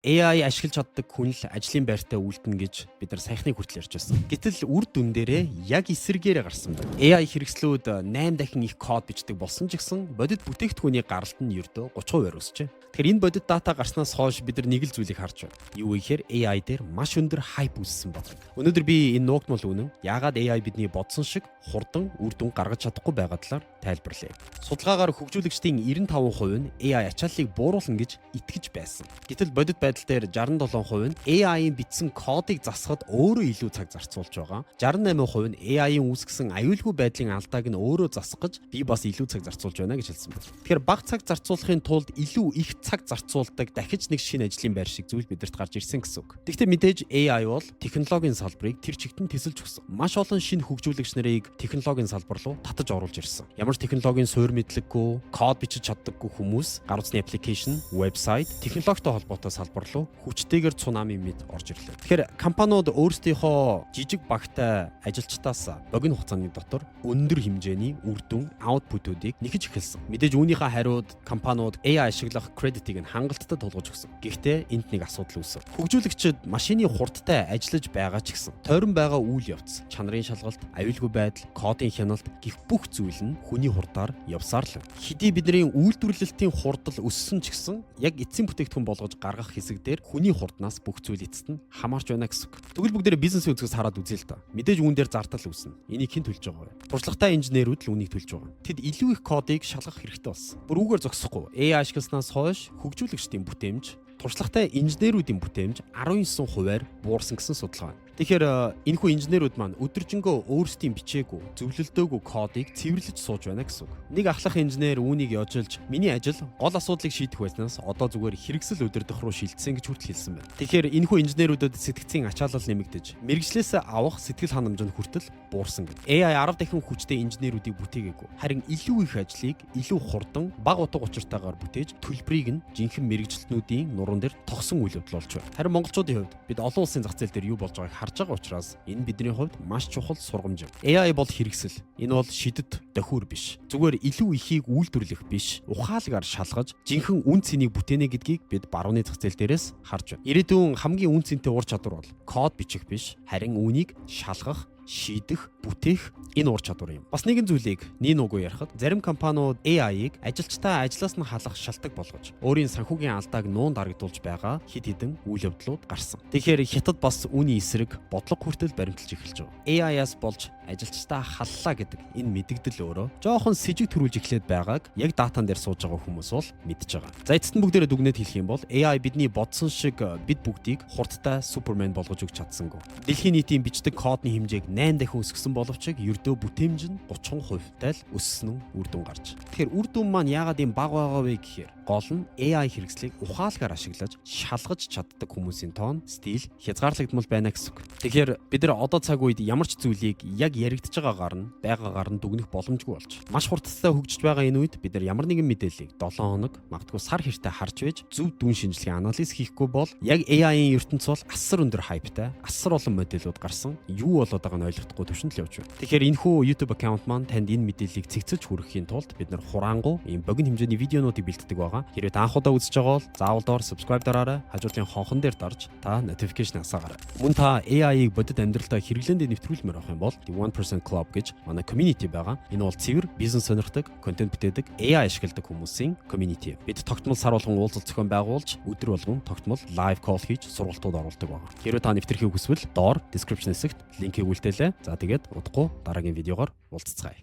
AI ашиглаж чаддаг хүн л ажлын байртаа үлдэнэ гэж бид нар саяхныг хүртэл ярьж байсан. Гэтэл үр дүн дээрээ яг эсрэгээрээ гарсан байна. AI хэрэгслүүд 8 дахин их код бичдэг болсон ч гэсэн бодит бүтээгдэхүүний гаралт нь ердөө 30% өсчээ. Тэгэхээр энэ бодит дата гарснаас хойш бид нар нэг л зүйлийг харж байна. Юу вэ гэхээр AI дээр маш өндөр hype үүссэн байна. Өнөөдөр би энэ нуугдмал үнэн яагаад AI бидний бодсон шиг хурдан үр дүн гаргаж чадахгүй байгаа талаар тайлбарлая. Судалгаагаар хөгжүүлэгчдийн 95% нь AI ачааллыг бууруулна гэж итгэж байсан. Гэтэл бодит байдал дээр 67% нь AI-ийн бичсэн кодыг засахад өөрөө илүү цаг зарцуулж байгаа. 68% нь AI-ийн үүсгэсэн аюулгүй байдлын алдааг нь өөрөө засах гэж би бас илүү цаг зарцуулж байна гэж хэлсэн байна. Тэгэхээр бага цаг зарцуулахын тулд илүү их цаг зарцуулдаг дахиж нэг шинэ ажлын байр шиг зүйл бидэрт гарч ирсэн гэсэн үг. Тэгэхдээ мэдээж AI бол технологийн салбарыг тэр чигтэн тэсэлж өгсөн. Маш олон шинэ хөгжүүлэгч нарыг технологийн салбар руу татаж оруулж ирсэн. Ямар ч технологийн суурь мэдлэггүй, код бичиж чаддаггүй хүмүүс гар утасны application, вебсайт, технологитой холбоотой салбар руу хүчтэйгээр цунами мэт орж ирлээ. Тэгэхээр компаниуд өөрсдийнхөө жижиг багтай ажилчдаас богино хугацааны дотор өндөр хэмжээний үр дүн, output-уудыг нэхэж эхэлсэн. Мэдээж үүнийхээ хариуд компаниуд AI ашиглах кредитийг нь хангалттай тулгаж өгсөн. Гэхдээ энд нэг асуудал үүсэв. Хөгжүүлэгчид машины хурдтай ажиллаж байгаа ч гэсэн тойрон байгаа үйл явц, чанарын шалгалт, аюулгүй байдал, кодын хяналт гэх бүх зүйл нь хүний хурдаар явсаар л. Хэдий бидний үйлдвэрлэлтийн хурдал өссөн ч гэсэн яг эцсийн бүтээгдэхүүн болгож гаргах хэсэг дээр хүний хурднаас бүх зүйл эцэст нь хамаарч байна гэсэн үг. Тэгвэл бүгдээрээ бизнесийн өнцгөөс хараад үзье л та. Мэдээж үүн дээр зардал үүснэ. Энийг хэн төлж байгаа вэ? Туршлагатай инженерүүд л үүнийг төлж байгаа. Тэд илүү их кодыг шалгах хэрэгтэй болсон. Бүр үүгээр зогсохгүй. AI ашигласнаас хойш хөгжүүлэгчдийн бүтээмж, туршлагатай инженерүүдийн бүтээмж 19 хувиар буурсан гэсэн судалгаа байна. Тэгэхээр энэхүү инженерүүд маань өдөржингөө өөрсдийн бичээгүй, зөвлөлдөөгүй кодыг цэвэрлэж сууж байна гэсэн үг. Нэг ахлах инженер үүнийг ёжилж, "Миний ажил гол асуудлыг шийдэх байснаас одоо зүгээр хэрэгсэл удирдах руу шилжсэн" гэж хүртэл хэлсэн байна. Тэгэхээр энэхүү инженерүүдэд сэтгэцийн ачаалал нэмэгдэж, мэргэжлээсээ авах сэтгэл ханамж нь хүртэл буурсан гэнэ. AI 10 дахин хүчтэй инженерүүдийг бүтээгээгүй. Харин илүү их ажлыг илүү хурдан, бага утга учиртайгаар бүтээж, төлбөрийг нь жинхэнэ мэргэжилтнүүдийн нуруунд дээр тогсон үйл явдал болж байна. Харин монголчуудын хувьд бид олон улсын зах зээл дээр юу болж байгааг харж байгаа учраас энэ бидний хувьд маш чухал сургамж юм. AI бол хэрэгсэл. Энэ бол шидэт дохиур биш. Зүгээр илүү ихийг үйлдвэрлэх биш, ухаалгаар шалгаж, жинхэнэ үнэ цэнийг бүтээнэ гэдгийг бид барууны зах зээл дээрээс харж байна. Ирээдүйн хамгийн үнэ цэнтэй ур чадвар бол код бичих биш, харин үүнийг шалгах, шийдэх, бүтээх энэ ур чадвар юм. Бас нэгэн зүйлийг нэг нүгөө ярихад, зарим компаниуд AI-ыг ажилчдаа ажлаас нь халах шалтгаан болгож өөрийн санхүүгийн алдааг нуун дарагдуулж байгаа хэд хэдэн үйл явдлууд гарсан. Тэгэхээр Хятад бас үүний эсрэг бодлого хүртэл баримталж эхэлж байгаа. AI-аас болж ажилчдаа халлаа гэдэг энэ мэдэгдэл өөрөө жоохон сэжиг төрүүлж эхлээд байгааг яг датан дээр сууж байгаа хүмүүс бол мэдж байгаа. За, эцэст нь бүгдээрээ дүгнээд хэлэх юм бол AI бидний бодсон шиг бид бүгдийг хурдтай супермен болгож өгч чадсангүй. Дэлхийн нийтийн бичдэг кодны хэмжээг 8 дахин өсгөсөн боловч ердөө бүтээмж нь 30 хувьтай л өссөн нь үр дүн гарч. Тэгэхээр үр дүн маань яагаад ийм бага байгаа вэ гэхээр гол нь AI хэрэгслийг ухаалгаар ашиглаж шалгаж чаддаг хүмүүсийн тоон still хязгаарлагдмал байна гэсэн үг. Тэгэхээр бид нар одоо цаг үед ямар ч зүйлийг яг яригдж байгаагаар нь, байгаагаар нь дүгнэх боломжгүй болж. Маш хурдтай хөгжиж байгаа энэ үед бид нар ямар нэгэн мэдээллийг 7 хоног, магадгүй сар хэртэ харж байж зөв дүн шинжилгээ, анализ хийхгүй бол яг AI-ийн ертөнц бол асар өндөр hype тай, асар олон модельүүд гарсан. Юу болоод байгааг нь ойлгохгүй төвшөнд л явж байна. Тэгэхээр энэхүү YouTube аккаунт маань танд энэ мэдээллийг цэгцэлж хүргэхийн тулд бид нар хураангуй ийм богино хэмжээний видеонуудыг бэлддэг байгаа. Хэрвээ та анх удаа үзэж байгаа бол заавал доор subscribe дараарай. Хажуудлын хонхон дээр дарж та notification асаагаарай. Мөн та AI-ыг бодит амьдралдаа хэрэглээндээ нэвтрүүлмээр байх юм бол The 1% Club гэж манай community байгаа. Энэ бол цэвэр бизнес сонирхдаг, контент бүтээдэг, AI ашигладаг хүмүүсийн community. Бид тогтмол сар болгон уулзалт зохион байгуулж, өдөр болгон тогтмол live call хийж сургалтууд оруулдаг байгаа. Хэрвээ та нэвтрэхийг хүсвэл доор description хэсэгт линкийг үлдээлээ. За, тэгээд удахгүй дараагийн видеогоор уулзацгаая.